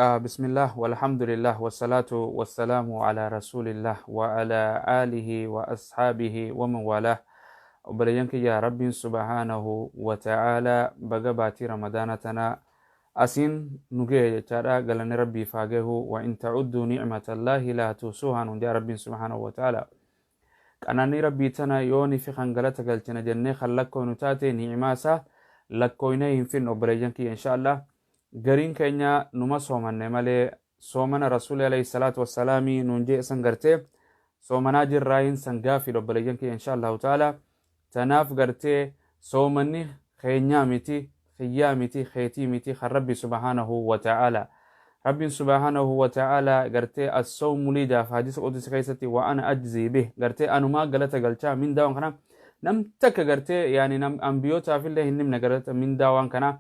Bismillah walhamdulillah wassalatu wassalamu ala rasulillah wa ala alihi wa ashaabihi wa man walah. Obboleeyyan kiyya, Rabbiin subhaanahu wa ta'ala baga baatii Ramadaana tana asiin nu gahe jechaadha. Galanni Rabbiif haa gahu. Wa in ta'udduu ni'matallahi laa tuhsuuhaa nuun jedha Rabbiin subhaanahu wa ta'ala. Qananii Rabbii tana yooni fi kan galata galchina jennee kan lakkooynu taate, ni'imaa isaa lakkooynee hin finnu, obboleeyyan kiyya, insha Allah. Gariin keenya numa soomanne malee soomana Rasuulli alayhi salaatu wassalaamii nuun jee san gartee soomanaa jirraayin san gaaffiidha, obboleeyyan kiyya, insha Allahu ta'ala. Tanaaf gartee soomanni keenyaa miti, kiyyaa miti, keetii miti, kan Rabbi subhaanahu wa ta'ala. Rabbiin subhaanahu wa ta'ala gartee as-sawmu lii jaaf hadiisa qudsi keessatti, wa ana ajzii bih, gartee anumaa galata galchaa. Mindaa waan kana nam takka gartee yaani nam ambiyootaafillee hin himne galata mindaa waan kanaa.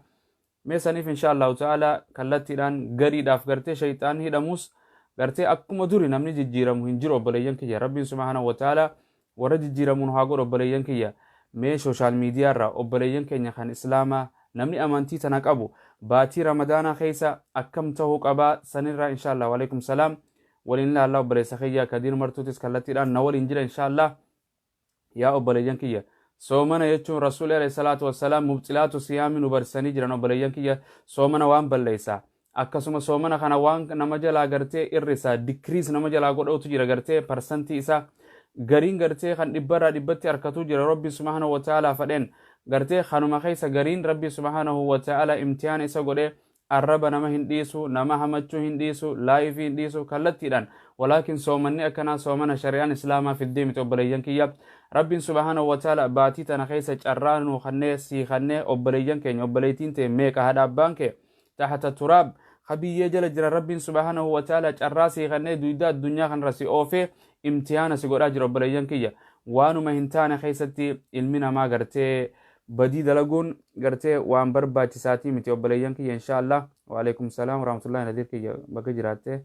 Mee saniif insha Allahu ta'ala kallattiidhaan gariidhaaf gartee shayxaanni hidhamus gartee akkuma duri namni jijjiiramu hin jiru, obboleeyyan kiyya. Rabbiin subhaanahu wa ta'ala warra jijjiiramuun haa godhu, obboleeyyan kiyya. Mee social media irra obboleeyyan keenya kan islaamaa, namni amantii tana qabu baatii Ramadaanaa keessa akkam tahuu qabaa, sanirraa insha Allah, waalaikum salaam, waliin ilaallaa. Obboleessa kiyya Kadiir Martuutis kallattiidhaan na waliin jira insha Allah. Yaa obboleeyyan kiyya, soomana jechuun Rasuulli alayhi salaatu wassalaam mubxilaatu siyaami nu barsisanii jiran, obboleeyyan kiyya. Soomana waan balleessa, akkasuma soomana kana waan nama jalaa gartee irrisa, decrease nama jalaa godhuutu jira. Gartee parsantii isaa gariin gartee kan dhibbarraa dhibbatti harkatuu jira, Rabbi subhaanahu wa ta'ala fadheen. Gartee kanuma keessa gariin Rabbi subhaanahu wa ta'ala imtihaana isa godhee arraba nama hin dhiisu, nama hamachuu hin dhiisu, live hin dhiisu kallattiidhaan. Walaakin soomanni akkanaa soomana shari'aan islaamaa fiddee miti, obboleeyyan kiyya. Rabbiin subhaanahu wa ta'ala baatii tana keessa carraa nuu kannee, sii kannee, obboleeyyan keenya, obboleeytiin tee meeqa, haadha abbaan kee tahta turaab ka biyyee jala jira. Rabbiin subhaanahu wa ta'ala carraa sii kannee duyda addunyaa kanarra si oofee imtihaana si godhaa jira, obboleeyyan kiyya. Waanuma hin taane keessatti ilmi namaa gartee badii dalaguun gartee waan barbaachisaatii miti, obboleeyyan kiyya, insha Allah. Waalaikum salaam warahmatullahi. Nadiir kiyya, baga jiraatte.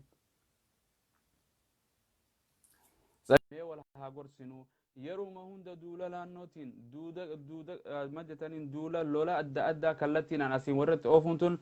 Mee wal haa gorsinu. Yeruma hunda duula naannootiin duuda duuda majjataniin duula lola adda addaa kallattiinaan asiin warratti oofuun tun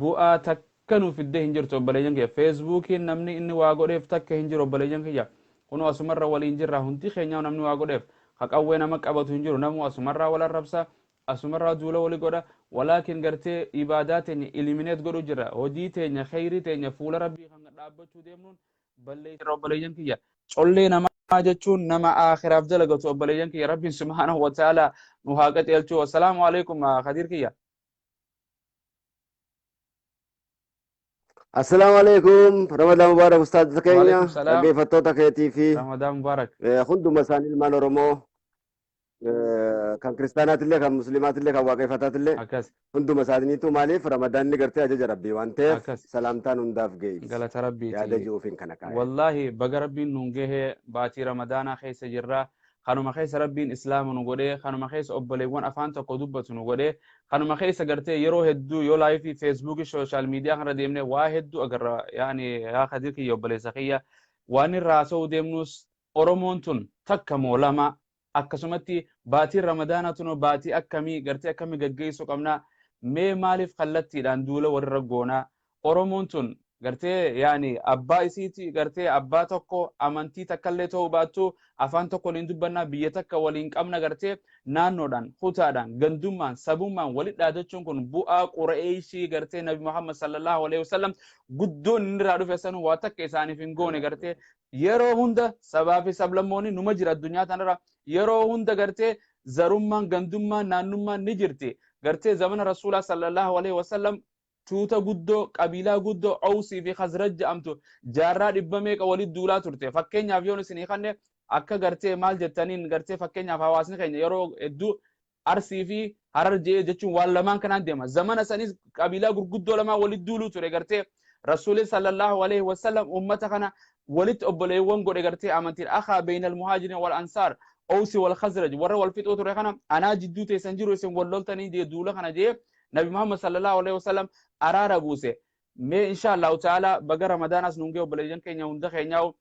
bu'aa takka nuuf fiddee hin jirtu, obboleeyyan kiyya. Feesbuukiin namni inni waa godheef takka hin jiru, obboleeyyan kiyya. Kunoo asumarra waliin jirra hundi keenyaa. Namni waa godheef ka qawwee nama qabatu hin jiru. Namuu asumarraa wal arrabsa, asumarraa duula wali godha. Walaakin gartee ibaadaa teenya eliminate godhu jira. Hojii teenya, kheyrii teenya fuula Rabbii kan dhaabbachuu deemnuun balleessira, obboleeyyan kiyya. Collee namaa jechuun nama aakhiraaf dalagatu, obboleeyyan kiyya. Rabbiin subhaanahu wa ta'ala nu haa qajeelchu. Assalaamu alaikum, Khadiir kiyya. Assalaamu alaikum. Ramadaan Mubaarak, ustaazota keenya, Waalaikum salaam. dhaggeeffattoota keetii fi Ramadaan Mubaarak. Hunduma isaanii ilmaan Oromoo, kan kiristaanaatillee, kan muslimaatillee, kan waaqeffataatillee, hunduma isaaniitu. Maaliif Ramadaanni gartee ajaja Rabbii waan ta'eef salaamtaan hundaaf geessi. Galata Rabbiiti. Yaada ji'uufin kana kaa'e. Wallaahi baga Rabbiin nuun gahee. Baatii Ramadaanaa keessa jirra. Kanuma keessa Rabbiin islaama nu godhee, kanuma keessa obboleewwan afaan tokko dubbatu nu godhee, kanuma keessa gartee yeroo hedduu yoo live Facebookii social media kanarra deemne waa hedduu agarra. Yaani yaa Kadiir kiyya, obboleessa kiyya, waan irraa haasa'uu deemnus Oromoon tun takka moo lama, akkasumatti baatiin Ramadaanaa tunoo baatii akkamii, gartee akkamii gaggeessuu qabna? Mee maaliif kallattiidhaan duula walirra goonaa? Oromoon tun gartee yaani abbaa isiiti, gartee abbaa tokko, amantii takkallee ta'uu baattu afaan tokko waliin dubbannaa, biyya takka waliin qabna. Gartee naannoodhaan, kutaadhaan, gandummaan, sabummaan walit dhaadachuun kun bu'aa Qureeshii gartee Nabi Muhammad sallallahu alaihi wasallam guddoon inni irraa dhufe sanuu waa takka isaaniif hin goone. Gartee yeroo hunda sabaa fi sablammoonni numa jira addunyaa tanarra. Yeroo hunda gartee zarummaan, gandummaan, naannummaan ni jirti. Gartee zamana Rasuulaa sallallahu alaihi wasallam tuuta guddoo, qabiilaa guddoo Awsii fi Khazraj jedhamtu jaarraa dhibba meeqa walitti duulaa turte. Fakkeenyaaf yoon isinii kanne akka gartee maal jettaniin, gartee fakkeenyaaf hawaasni keenya yeroo hedduu Arsii fi Harar je'ee jechuun waan lamaan kanaan deema. Zamana sanis qabiilaa gurguddoo lamaan walitti duuluu ture. Gartee Rasuulli sallallahu alaihi wasallam ummata kana walitti obboleewwan godhe, gartee amantiin akhaa beeynal muhaajiriin wal ansaar, Awsi wal Khazraj warra wal fixuu ture kana, anaa jidduu teessan jiru isin wal loltanii jee duula kana jee Nabi Muhammad sallallahu alaihi wasallam araara buuse. Mee insha Allahu ta'ala baga Ramadaanaas nuun ga'e, obboleeyyan keenya hunda keenyaa.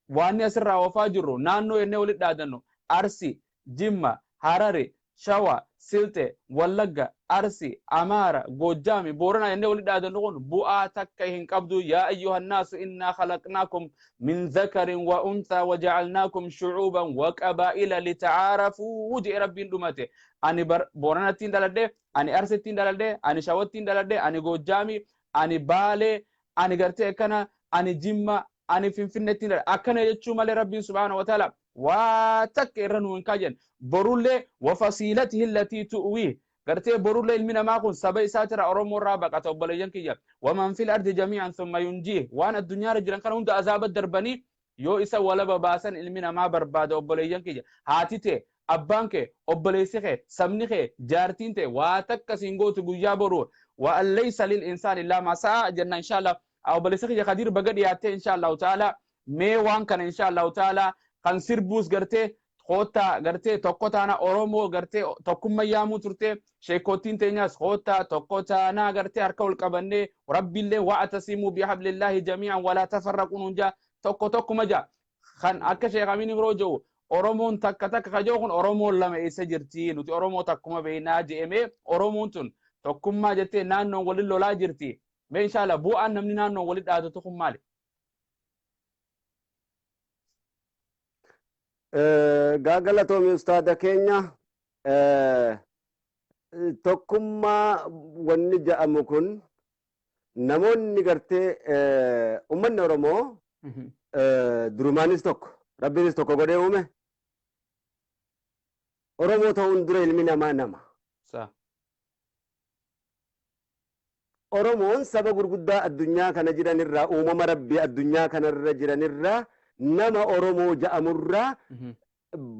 Waan asirraa oofaa jirru naannoo jennee walitti dhaadannu, Arsi, Jimma, Harari, Shawa, Silte, Wallagga, Arsi, Amaara, Goojjaami, Booranaa jennee walitti dhaadannu kun bu'aa takka hin qabdu. Yaa ayyuhan naasu innaa khalaqnaakum min dhakarin wa unthaa wa ja'alnaakum shu'uuban wa qabaa'ila lita'aarafuu jedhe Rabbiin dhumate. Ani Booranattiin dhaladhe, ani Arsittiin dhaladhe, ani Shawattiin dhaladhe, ani Goojjaami, ani Baalee, ani gartee akkana, ani Jimma, ani Finfinnettiin dhaladhe. Akkana jechuu malee Rabbiin subhaanahu wa ta'ala waa takka irra nu hin kaajan. Borullee wafasiilatihi allatii tu'wii gartee borullee ilmi namaa kun saba isaatira Oromoo irraa baqata. Obboleeyyan kiyya, waman fil ardi jamii'an thumma yunjiih, waan addunyaarra jiran kana hunda azaaba darbanii yoo isa walaba baasan ilmi namaa barbaada. Obboleeyyan kiyya, haati tee, abbaan kee, obboleessi kee, sabni kee, jaartiin tee waa takka siin gootu guyyaa boru. Wa an laysa lil insaani illaa maa sa'a jenna. Inshallah, obboleessi kiyya Kadiir, baga dhiyaattee. Inshallahu ta'ala, mee waan kana inshallahu ta'ala kan sirbuus gartee koottaa gartee tokko taana Oromoo gartee tokkummaa yaamuu turte. Sheekottiin teenyaas koottaa tokko taanaa gartee harka ol qabannee, Rabbiillee wa'tasimuu bihablillahi jamii'an walaa tafarraquu nuun jaa, tokko tokkuma jaa. Kan akka Sheekh Amiin Ibroo jedhu Oromoon takka takka kajoo kun Oromoon lama eessa jirti? Nuti Oromoo takkuma beeknaa je'emee Oromoon tun tokkummaa jettee naannoon waliin lolaa jirti. Mee inshallah, bu'aan namni naannoon waliin dhaadatu kun maali? Galatoomi ustaada keenya. Tokkummaa wanni jedhamu kun namoonni gartee uummanni Oromoo durumaanis tokko, Rabbiinis tokko godhee uume. Oromoo ta'uun dura ilmi namaa nama. Oromoon saba gurguddaa addunyaa kana jiranirraa, uumama Rabbii addunyaa kanarra jiranirraa, nama Oromoo ja'amurraa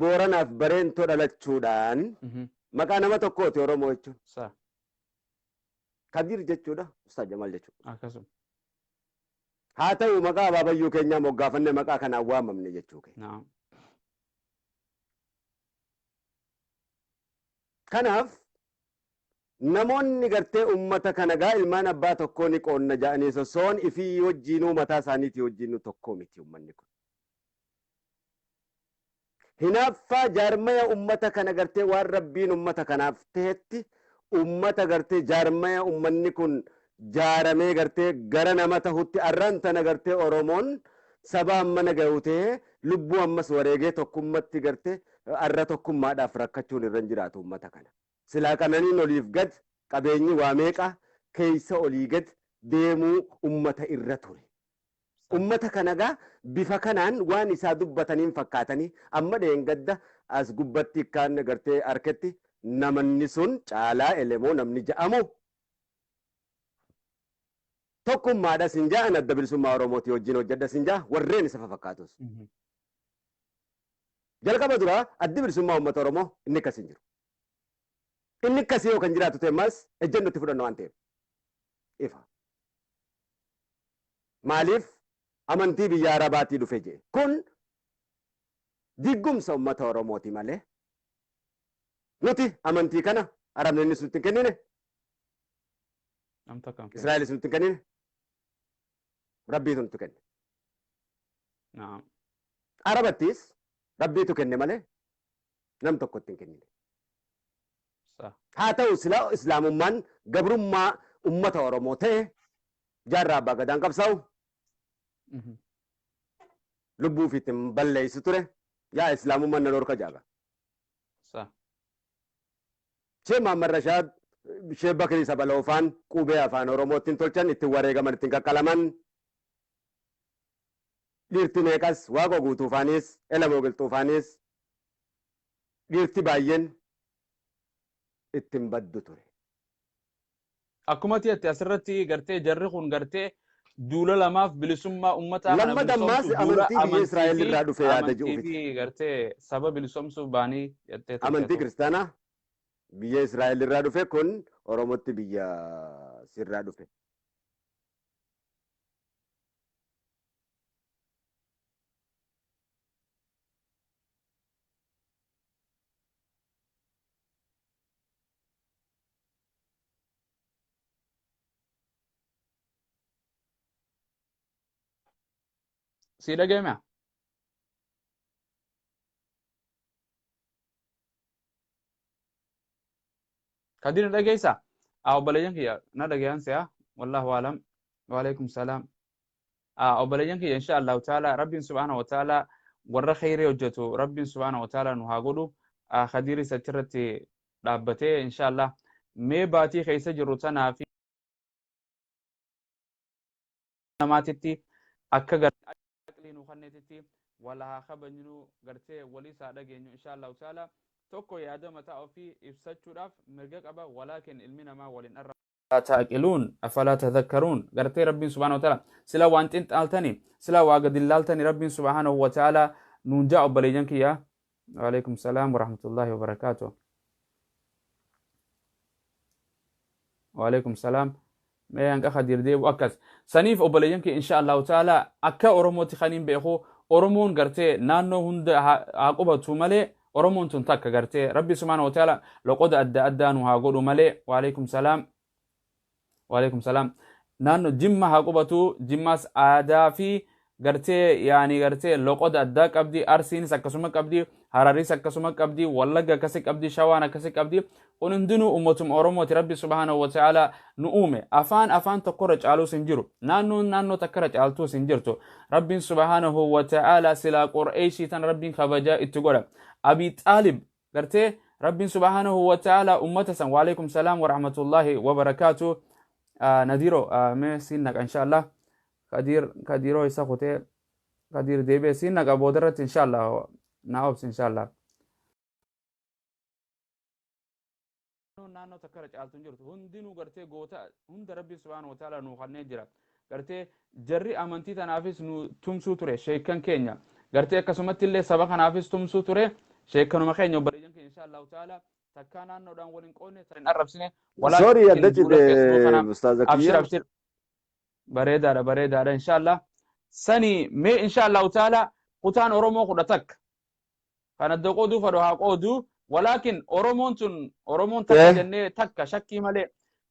Booranaaf Bareentoo dhalachuudhaan maqaa nama tokkooti Oromoo jechuun. Kadir jechuudha, Ustaaz Jamaal jechuudha. Akkasuma. Haa ta'u, maqaa abaabayyuu keenyaa moggaafanne maqaa kanaan waamamne jechuu keenya. Kanaaf namoonni gartee ummata kana gaa ilmaan abbaa tokkoo ni qoonna ja'anii sossoon ifii wajjiinuu mataa isaaniitii wajjiinuu tokkoo miti ummanni kun. Hinaaffaa jaarmaya ummata kana gartee waan Rabbiin ummata kanaaf ta'etti ummata gartee jaarmaya ummanni kun jaaramee gartee gara nama tahutti arraan tana gartee Oromoon saba hammana gahu ta'ee lubbuu ammas wareegee tokkummatti gartee arra tokkummaadhaaf rakkachuun irra hin jiraatu ummata kana. Silaa qananiin oliif gad, qabeenyi waa meeqa keeysa olii gad deemuu ummata irra ture. Ummata kana gaa bifa kanaan waan isaa dubbataniin fakkaatanii amma dheengadda as gubbatti kaan gartee harkatti namanni sun Caalaa Elemoo namni ja'amu tokkummaadha sin ja'an, Adda Bilisummaa Oromootii wajjin hojjedha sin ja'a, warreen isa fafakkaatus. Jalqaba duraa Addi Bilisummaa Uummata Oromoo inni akkas hin jiru. Inni akkasii yoo kan jiraatu ta'e ammas ejjennoo itti fudhanna waan ta'eef. Ifa. Maaliif amantii biyya Arabaatii dhufe jee. Kun diggumsa uummata Oromooti malee nuti amantii kana Arabni nutti hin kennine. Israa'elis nutti hin kennine. Rabbiitu nutti kenne. Arabattis Rabbiitu kenne malee nam tokko itti hin kennine. Haa ta'u, sila Islaamummaan gabrummaa uummata Oromoo ta'e jaarraa abbaa gadaan qabsaa'u lubbuu ofiitti hin balleessu ture, yaa Islaamummaan na dhorka jaaga. Shee Mahammad Rashaad, Shee Bakrii Sabaloofaan qubee afaan Oromoo ittiin tolchan, ittiin wareegaman, ittiin qaqqalaman. Dhiirti meeqas, Waaqoo Guutuufaanis, Elamoo Qilxuufaanis, dhiirti baay'een ittiin baddu ture. Akkuma ta'etti asirratti gartee jarri kun gartee duula lamaaf bilisummaa uummataa kana Lammata ammaas bilisoomsuuf duula amantii biyya Israa'el irraa dhufe yaada ji'u amantii fi gartee saba bilisoomsuuf baanii jettee turte. Amantii kiristaanaa biyya Israa'el irraa dhufe kun Oromootti biyya sirraa dhufe. Si dhaga'ame? Kadir, na dhageessa? Obboleeyyan kiyya, na dhagayan si'a. Wallahu alam. Waalaikum salaam. Obboleeyyan kiyya, insha Allahu ta'ala, Rabbiin subhaanahu wa ta'ala warra khayrii hojjetu Rabbiin subhaanahu wa ta'ala nu haa godhu. Kadiris achirratti dhaabbatee, insha Allah, mee baatii keessa jirru tanaa fi namaatitti akka gartee nu kanneetitti wala haa kabajnu, gartee walii isaa dhageenyu, insha Allahu ta'ala. Tokko yaada mataa ofii ibsachuudhaaf mirga qaba, walaakin ilmi namaa waliin arra ta'qiluun afalaa tadhakkaruun. Gartee Rabbiin subhaanahu wa ta'ala sila waan xinxaaltani, sila waa gadi laaltani, Rabbiin subhaanahu wa ta'ala nuun jaa. Obboleeyyan kiyya, waalaikum salaam warahmatullaahi wabarakaatuh. Waalaikum salaam. Mee hanqa Kadiir deebu akkas saniif, obboleeyyan kiyya, insha Allahu ta'ala, akka Oromootti kaniin beeku, Oromoon gartee naannoo hunda haa qubatu malee, Oromoon tun takka. Gartee Rabbi subhaanahu wa ta'ala loqoda adda addaa nu haa godhu malee. Waalaikum salaam, waalaikum salaam. Naannoo Jimma haa qubatu, Jimmaas aadaa fi gartee yaani gartee loqoda addaa qabdi. Arsiinis akkasuma qabdi, Hararis akkasuma qabdi, Wallagga akkasi qabdi, Shawaan akkasi qabdi. Kun hundinuu ummatuma Oromooti. Rabbi subhaanahu wa ta'ala nu uume. Afaan tokkorra caaluus hin jiru, naannoon naannoo takkarra caaltuus hin jirtu. Rabbiin subhaanahu wa ta'ala silaa Qur'eeshii tan Rabbiin kabajaa itti godha. Abii Xaalib gartee Rabbiin subhaanahu wa ta'ala ummata san. Waalaikum salaam wa rahmatullahi wa barakaatu. Nadiro, mee siin naqa, insha Allah. Kadir, Kadiroo isa kutee. Kadir, deebi'e siin naqa boodarratti, insha Allah. Naa obsi, insha Allah. Naannoo takka irra caaltu hin jirtu. Hundinuu gartee goota hunda Rabbiin subhaanahu wa ta'ala nuu kannee jira. Gartee jarri amantii tanaafis nu tumsuu ture, sheekkan keenya. Gartee akkasumatti illee saba kanaafis tumsuu ture sheekkanuma keenya. Obboleeyyan keenya, insha Allahu ta'ala, takkaa naannoodhaan waliin qoodne, hin arrabsine. Sorry, adda Duula Facebook cite kana. Ustaaza Abshir. kiyya. Abshir, bareedaadha, bareedaadha, insha Allah. Sani mee, insha Allahu ta'ala, kutaan Oromoo 11 kan adda qooduu fadhu haa qoodu, walaakin Oromoon tun Oromoon takka jennee takka shakkii malee.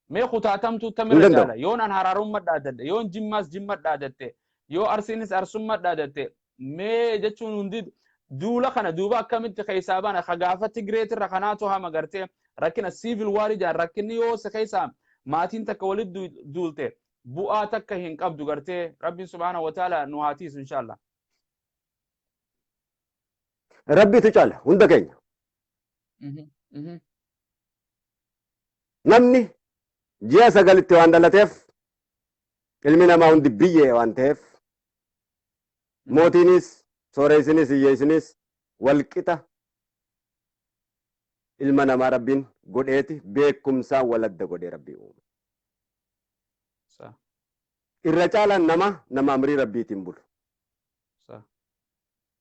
Mee kutaatamtuu Hin tamirra danda'u. caala? Yoon an Haraarummaa dhaadadhe, yoon Jimmaas Jimma dhaadatte, yoo Arsiinis Arsummaa dhaadatte, mee jechuun hundi duula kana duuba akkamitti keessaa baana? Ka gaafa Tigreetirra kanaatu hama gartee rakkina civil war jaan. Rakkinni yoo si keessaa maatiin takka walitti duulte bu'aa takka hin qabdu. Gartee Rabbiin subhaanahu wa ta'ala nu haa tiisu, inshallah. Rabbitu caala hunda keenya. Namni ji'a 9tti waan dhalateef, ilmi namaa hundi biyyee waan ta'eef, mootiinis sooreysinis hiyyeessinis walqixa ilma namaa Rabbiin godheeti beekumsaan waladda godhee Rabbii uume. Irra caalaan nama nama amrii Rabbiitiin bulu.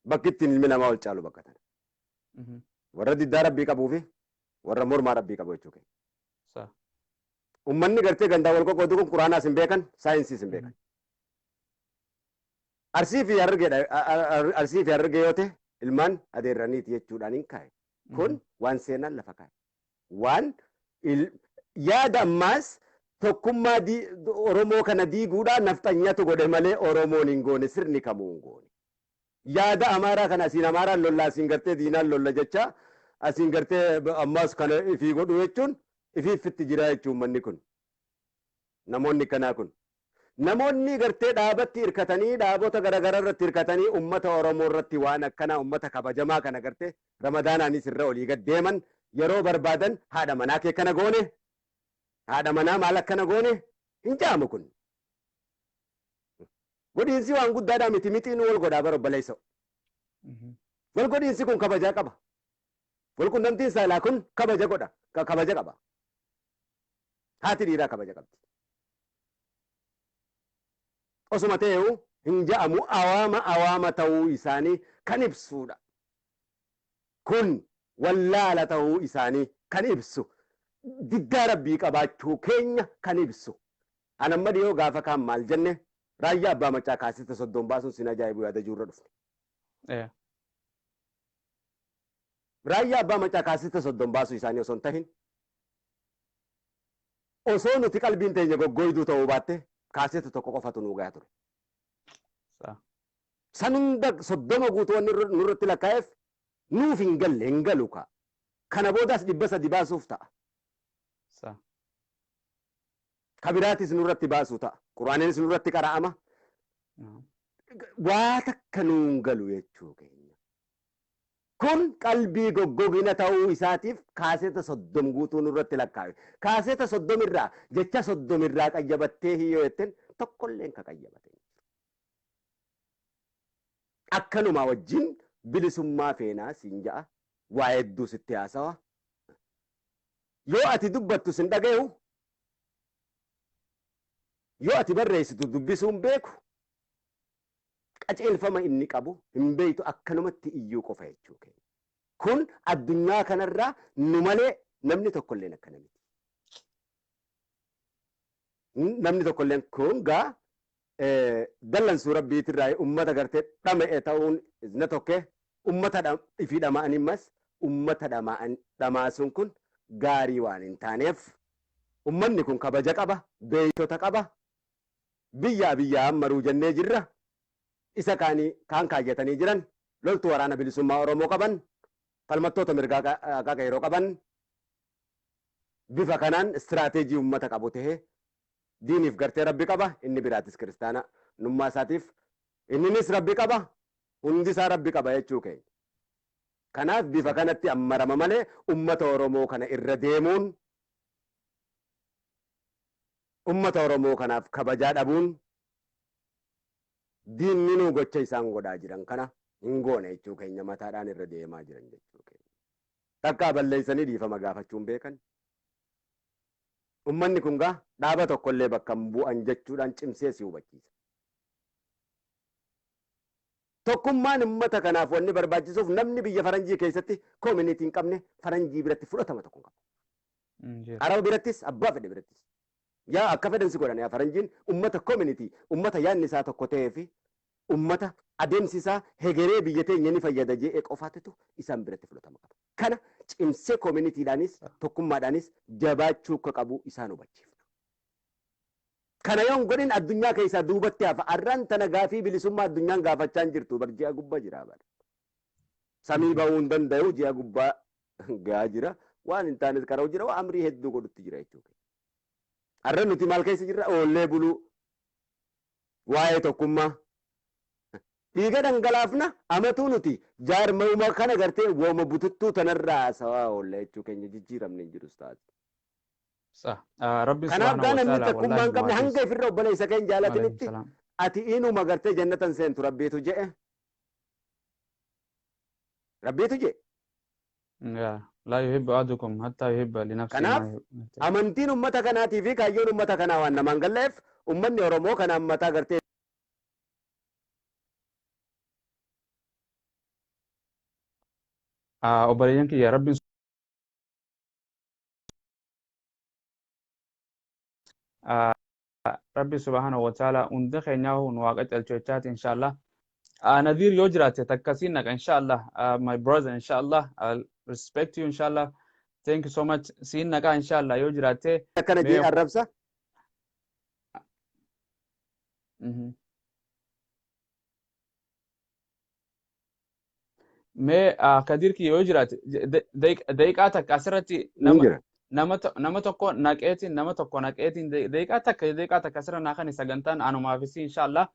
Bakki ittiin ilmi namaa wal caalu bakka tana. Warra diddaa Rabbii qabuu fi warra mormaa Rabbii qabu jechuu keenya. Ummanni gartee gandaa wal qoqqoodu kun Quraanaas hin beekan, saayinsiis hin beekan. Arsii fi Harargeedha. Arsii fi Harargee yoo ta'e ilmaan adeerraniiti jechuudhaan hin kaa'e. Kun waan seenaan lafa kaa'e. Waan yaada ammaas tokkummaa Oromoo kana diiguudhaan nafxanyatu godhe malee Oromoon hin goone, sirni kamuu hin goone. Yaada Amaaraa kana asiin Amaaraan lolla, asiin gartee diinaan lolla jecha, asiin gartee ammaas kana ifii godhu jechuun ifiiffitti jira jechuun manni kun. Namoonni kanaa kun. Namoonni gartee dhaabatti hirkatanii, dhaabota garaagaraa irratti hirkatanii, ummata Oromoo irratti waan akkanaa, ummata kabajamaa kana gartee Ramadaanaanis irra olii gad deeman, yeroo barbaadan haadha manaa kee kana goone, haadha manaa maal akkana goone hin jaamu kun. Godhiinsi waan guddaadhaa miti, mixiin wal godhaa bara, obboleessoo. Wal godhiinsi kun kabajaa qaba. Wal qunnamtiin saalaa kun kabaja godha. Kabaja qaba. Haati dhiiraa kabaja qabdi. Osuma ta'eewu hin ja'amu, awaama awaama ta'uu isaanii kan ibsuudha. Kun wallaala ta'uu isaanii kan ibsu. Diddaa Rabbii qabaachuu keenya kan ibsu. Anamma dhiyoo gaafa kaan maal jenne? Raayyaa abbaa macaa kaasita 30 baasuun sin ajaa'ibu yaada juurra dhufne. Raayyaa abbaa macaa kaasita 30 baasuu isaanii osoo hin tahin, osoo nuti qalbiin teenya goggooyduu ta'uu baatte, kaaseta tokko qofatu nuu gahaa ture. San hunda 30 guutuu wanni nurratti lakkaa'eef nuuf hin galle, hin galu kaa. Kana boodaas 300 baasuuf ta'a. Kabiraatis nurratti baasuu ta'a. Quraaninis nurratti qara'ama. Waa takka nuun galu jechuu keenya. Kun qalbii goggogina ta'uu isaatiif kaaseta 30 guutuu nurratti lakkaa'e. Kaaseta 30 irraa jecha 30 irraa qayyabattee hiyyoo jetteen tokkolleen ka qayyabate. Akkanumaa wajjin bilisummaa feenaa siin ja'a. Waa hedduu sitti haasawa. Yoo ati dubbattu sin dhagayu. Yoo ati barreessitu dubbisuun beeku. Qajeelfama inni qabu hin beektu akkanumatti iyyuu qofa jechuu keenya. Kun addunyaa kanarraa nu malee namni tokkolleen akkana miti. Namni tokkolleen kun gaa dallansuu rabbiitirraa ummata gartee dhama'e ta'uun na tokke ummata ifii dhama'an immas ummata dhamaasuun kun gaarii waan hin taaneef ummanni kun kabaja qaba, beeytota qaba, biyyaa biyyaa ammaruu jennee jirra. Isa kaan kaayyatanii jiran loltuu waraana bilisummaa Oromoo qaban, falmattoota mirgaa qeeroo qaban, bifa kanaan istiraateejii ummata qabu tahee diiniif gartee rabbi qaba, inni biraatis kiristaana nummaa isaatiif inninis rabbi qaba, hundi isaa rabbi qaba jechuu keenya. Kanaaf bifa kanatti ammarama malee ummata Oromoo kana irra deemuun ummata Oromoo kanaaf kabajaa dhabuun diinni nuu gocha isaan godhaa jiran kana hin goone jechuu keenya mataadhaan irra deemaa jiran jechuu keenya. Takkaa balleessanii dhiifama gaafachuun beekan. Ummanni kun gaa dhaaba tokkollee bakka hin bu'an jechuudhaan cimsee si hubachiisa. Tokkummaan ummata kanaaf wanni barbaachisuuf namni biyya faranjii keessatti koomunitii hin qabne faranjii biratti fudhatama tokko hin qabu. Araba birattis abbaa fedhe birattis. Yaa akka fedhan si godhan yaa faranjiin ummata koomunitii ummata yaadni isaa tokko ta'ee fi ummata adeemsi isaa hegeree biyya teenya ni fayyada je'ee qofaatitu isaan biratti fudhatama qaba. Kana cimsee koomunitiidhaanis tokkummaadhaanis jabaachuu akka qabu isaan hubachiifna. Kana yoon godhin addunyaa keessaa duubatti hafa. Arraan tana gaafii bilisummaa addunyaan gaafachaa hin jirtu bar ji'a gubbaa jira bar. Samii bahuu hin danda'u ji'a gubbaa gahaa jira. Waan hin taanes qara'u jira waan amrii hedduu godhutti jira jechuudha. Arra nuti maal keessa jirra? Oollee buluu. Waa'ee tokkummaa. Dhiiga dhangalaafna amatuu nuti jaarmauma kana gartee wooma bututtuu tanarraa haasawaa oolla jechuu keenya jijjiiramne hin jirus taate. Rabbi Kanaaf subhaanahu gaa wa namni ta'ala tokkummaa wallahi hin qabne hanga nuwaatis. ifirra obboleessa keenya Alayhi jaalatinitti salaam. ati inuma gartee jannatan seentu rabbiitu je'e. Rabbiitu je'e. Yaa laa yuhibbu ahadukum hattaa yuhibba li nafsihi Kanaaf maa yuhibbu. amantiin ummata kanaatii fi kaayyoon ummata kanaa waan namaan galleef ummanni Oromoo kanaan mataa gartee Obboleeyyan kiyya rabbiin rabbi subhaanahu wa ta'ala hunda keenyaa nu waaqa calchochaati inshallah. Nadir yoo jiraate takkasiin naqa inshallah. My brother inshallah. I'll respect you inshallah. Thank you so much. Siin naqa inshallah yoo jiraate akkana mee jee arrabsa. Mee Kadir kiyya yoo jiraate daqiiqaa takka asirratti Hin jira. Nama tokko naqeetiin nama tokko naqeetiin daqiiqaa takka asirra naa kan sagantaan anumaafis inshallah.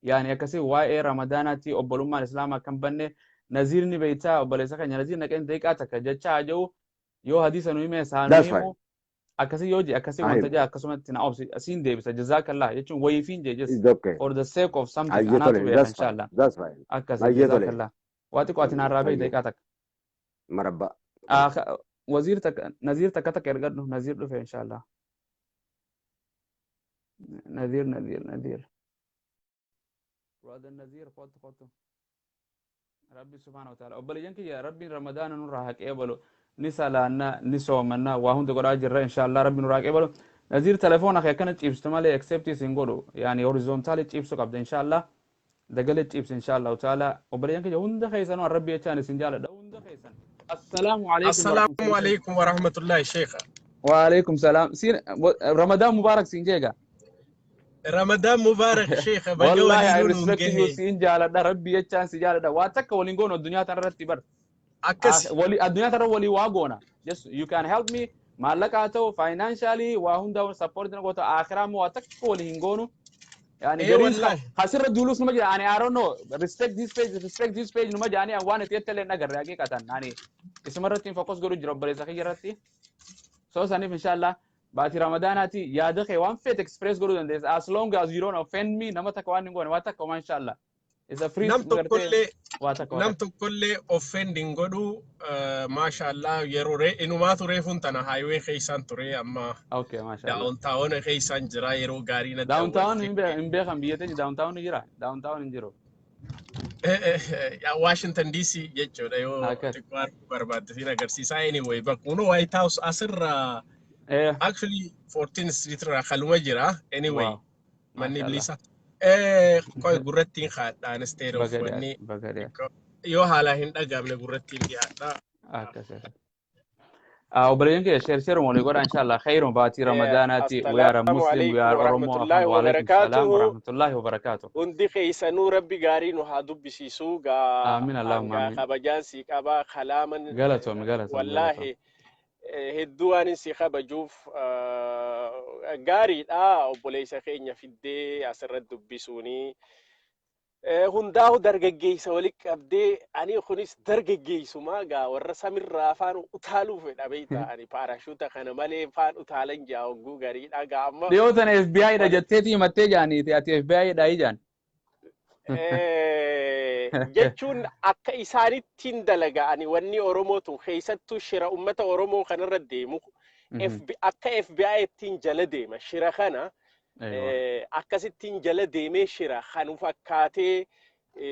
Yaani akkasii waa'ee ramadaanaatti obbolummaan islaamaa kan banne naziirni beeytaa obboleessa keenya naziir naqeen daqiiqaa takka jecha haa jiru yoo hadiisa nu hime saa nu That's fine. himu akkasii yoo je akkasii wanta Ayi. jee akkasumatti na obsi asiin deebisa jazaakallah jechuun wayiifiin jee just It's okay. for the sake of something Ayyee anaatu tole. beeka That's fine. inshallah That's fine. akkasii Ayyee tole. jazaakallah waa xiqqoo ati naarraa beey Ayyee. daqiiqaa takka. Marabbaa. Waziir takka naziir takka takka ergadhu naziir dhufe inshallah naziir naziir naziir brother naziir kootu kootu. Rabbi subhaanahu wa ta'ala obboleeyyan kiyya rabbiin ramadaana nurraa haa qeebalu ni salaanna ni soomanna waa hunda godhaa jirra inshallah rabbi nurraa haa qeebalu. Naziir telefoona kee akkana ciibsitu malee accept isin godhu yaani horizontally ciibsu qabda inshallah dagalee ciibsi inshallah ta'ala. Obboleeyyan kiyya hunda keessanuu rabbi jechaan isin jaaladha hunda keessan. Assalaamu alaikum. Assalaamu alaikum warahmatullahi sheekha. Wa alaikum salaam. Siin Ramadan mubarak siin jeega. Ramadan mubarak sheekha baga Wallahi I waliinuu nuun respect you gahe. siin jaaladha rabbi jechaan si jaaladha waa takka waliin goonu addunyaa tanarratti bar. Akkasi. Wali addunyaa tanarra walii waa goona. Just you can help me. Maallaqa haa ta'u, financially waa hunda support na goota, akhiraa immoo waa takka walii hin goonu. Yani gariin Wallahi. Kasirra duulus numa jira. Ani, I don't know, respect this page, respect this page numa jedhanii waan itti jettallee hin agarre. Haqiiqatan ani isuma irratti hin focus godhu jira, obboleessa kiyya irratti. So saniif, inshallah, baatii Ramadaanaati, yaada kee waan feete express godhuu dandeessa, as long as you don't offend me. Nama takka waan hin goone, waa takka waan, inshallah, is a free Nam tokkollee waa takka waa nam takka. Tokkollee offending godhu. Maashaallah, yeroo ree inumaatu reefuun tana highway keessaan ture, amma Okay, mashallah. Downtown keessaan jira, yeroo gaarii na Downtown hin beekan biyya teenya, downtown ni jira, downtown hin jiru. Washington DC jechuudha yoo xiqqoo arguu barbaadde siin agarsiisaa. Anyway, bakkuun White House asirraa actually 14th Street irraa kaluma jira. Anyway, manni iblisa. Qoy, gurrattiin haadhaan instead of wanni yoo haala hin dhagaamne gurrattiin dhiyaadha. Akkas. Obboleeyyan kiyya, share share walii godha, inshallah. Khayru baatii Ramadaanaati. We are a Muslim, we are Oromo. Wa alaikum salaam wa rahmatullahi wa barakatuh. Hundi keessanuu Rabbi gaarii nu haa dubbisiisuu gaa. Aamin, Allahumma aamin. Kabajaan sii qabaa kalaaman. Galatoom, galatoom. Wallaahi hedduu waan si kabajuuf gaariidha obboleessa keenya fiddee asirratti dubbisuuni. Hundaa'u dargaggeessa walitti qabdee, ani kunis dargaggeessumaa gaa warra samirraa afaan utaaluu fedha beektaa, ani paarashuuta kana malee afaan utaalan jaa hogguu gariidha gaa amma. Dhiyoo tana FBI dha jetteeti himattee jaaniiti, ati FBI dha ijaan. Jechuun akka isaanittiin dalaga, ani wanni Oromoo tun keessattuu shira ummata Oromoo kanarra deemu akka FBI ittiin jala deema shira kana, akkasittiin jala deemee shira kanu fakkaatee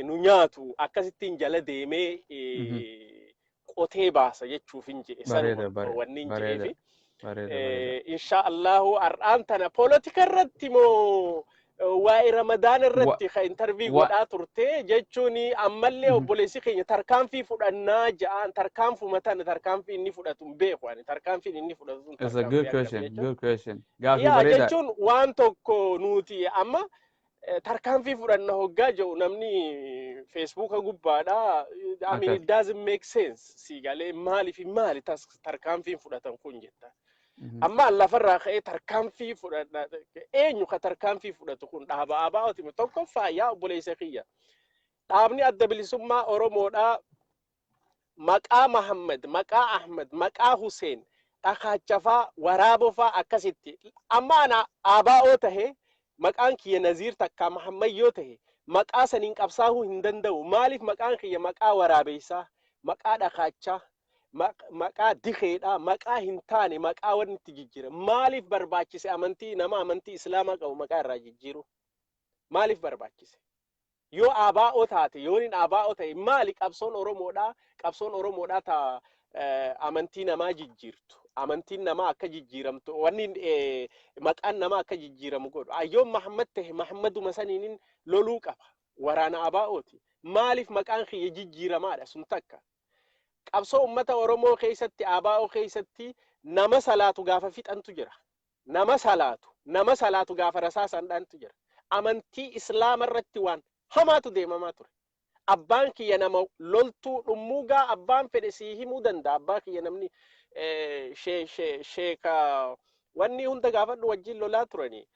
nu nyaatu akkasittiin jala deemee qotee baasa jechuuf hin jedhe sanuma wanni hin jedheefi. Insha Allahu, har'aan tana polotika irratti moo waa'ee Ramadaana irratti ka interview godhaa turte jechuun, ammallee obboleessi keenya tarkaanfii fudhannaa ja'aan, tarkaanfuma tana tarkaanfii inni fudhatu hin beeku ani, tarkaanfiin inni fudhatu sun. It's a good question, good question. Gaaffii Yaa bareedaa. Jechuun waan tokko nuti amma tarkaanfii fudhanna hoggaa jedhu namni Feesbuuka gubbaadha. I mean, it doesn't make sense. Si galee, maaliif maali tarkaanfiin fudhatan kun jetta. Amma lafarraa ka'ee tarkaanfii fudhadha. Eenyu ka tarkaanfii fudhatu kun? Dhaaba ABOti tokkoffaa, yaa obboleessa kiyya. Dhaabni Adda Bilisummaa Oromoodhaa maqaa Mahammad, maqaa Ahmad, maqaa Huseen, dhakaachafaa, waraabofaa akkasitti. Amma ana ABO tahe, maqaan kiyya Naziir takkaa Mahammad yoo tahe, maqaa saniin qabsaa'uu hin danda'u. Maaliif maqaan kiyya maqaa waraabeessaa, maqaa dhakaachaa, maqaa dikeedhaa, maqaa hin taane, maqaa wanni itti jijjiira. Maaliif barbaachise amantii nama amantii Islaamaa qabu maqaa irraa jijjiiru? Maaliif barbaachise? Yoo ABO taate, yoo hin ABO ta'e, maali qabsoon Oromoodhaa? Qabsoon Oromoodhaa ta amantii namaa jijjiirtu. Amantiin namaa akka jijjiiramtu, wanni maqaan namaa akka jijjiiramu godhu. Ayyoon Mahammad ta'e, Mahammaduma saniinin loluu qaba. Waraana ABOti. Maaliif maqaan kiyya jijjiiramaadha sun takka? Qabsoo uummata Oromoo keessatti, ABO keessatti nama salaatu gaafa fixantu jira. Nama salaatu, nama salaatu gaafa rasaasan dhaantu jira. Amantii Islaama irratti waan hamaatu deemamaa ture. Abbaan kiyya nama loltuu dhummuugaa, abbaan fedhe sii himuu danda'a. Abbaa kiyya namni sheeka wanni hunda gaafadhu wajjin lolaa turanii.